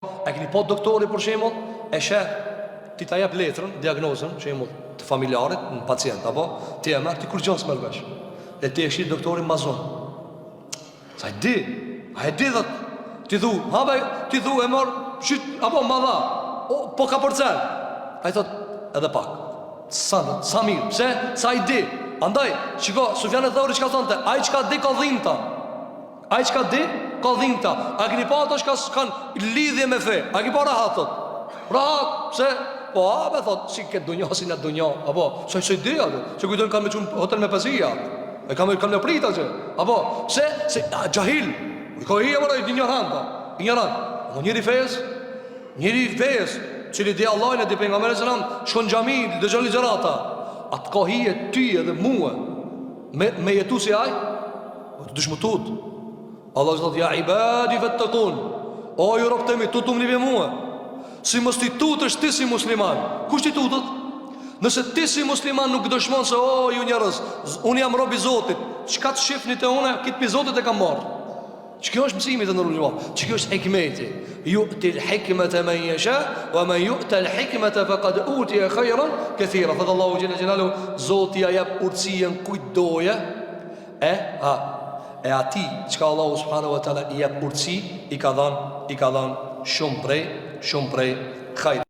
A keni pa doktori për shembull, e sheh ti ta jep letrën, diagnozën, shembull, të familjarit, në pacient, apo ti e merr ti kurgjo s'merr vesh. E ti e shih doktorin mazon. Sa e di, a e di thot, ti thu, ha be, ti thu e mor, shit, apo ma dha. O, po ka përcel. Ai thot, edhe pak. Sa, sa mirë, pse? Sa i di. Andaj, shiko, Sufjan eth-Theuri çka thonte, ai çka di ka dhimta. Ai çka di, ka dhimta. A keni pa ato çka s'kan lidhje me fe? A keni pa rahat thot? Rahat, pse? Po a me thot, si këtë dunja, si në dunja, apo, se se di ato, se kujtojnë kanë me çu hotel me pesë yje, e kanë me kanë me prit atë, apo, pse, se a, xhahil, i ka hije më ignorant, ignorant. Apo njeri fesë, njeri fesë, cili di Allahin e di pejgamberin alejhi selam, shkon n'xhami, dëgjon ligjërata. A të ka hije ty edhe mua me me jetu si ai? Po të dush m'u tut. Allah thot ja ibadi fattakun. O ju robët e mi, tutumni prej mua. Si mos ti tutesh ti si musliman. Kush ti tutet? Nëse ti si musliman nuk dëshmon se o ju njerëz, unë jam rob i Zotit, çka të shifni te unë, kit pi Zotit e kam marr. Që kjo është mësimi të nderuar Që kjo është hikmeti Ju'til hikmete men jesha Wa men ju'tel hikmete Fekad utije khajran Kethira Thotë Allahu xhele xhelaluhu Zoti ja jep urtësien kujt doje E, a, e atij çka Allahu subhanahu wa taala i jep urtësi, i ka dhënë, i ka dhënë shumë prej, shumë prej hajrit.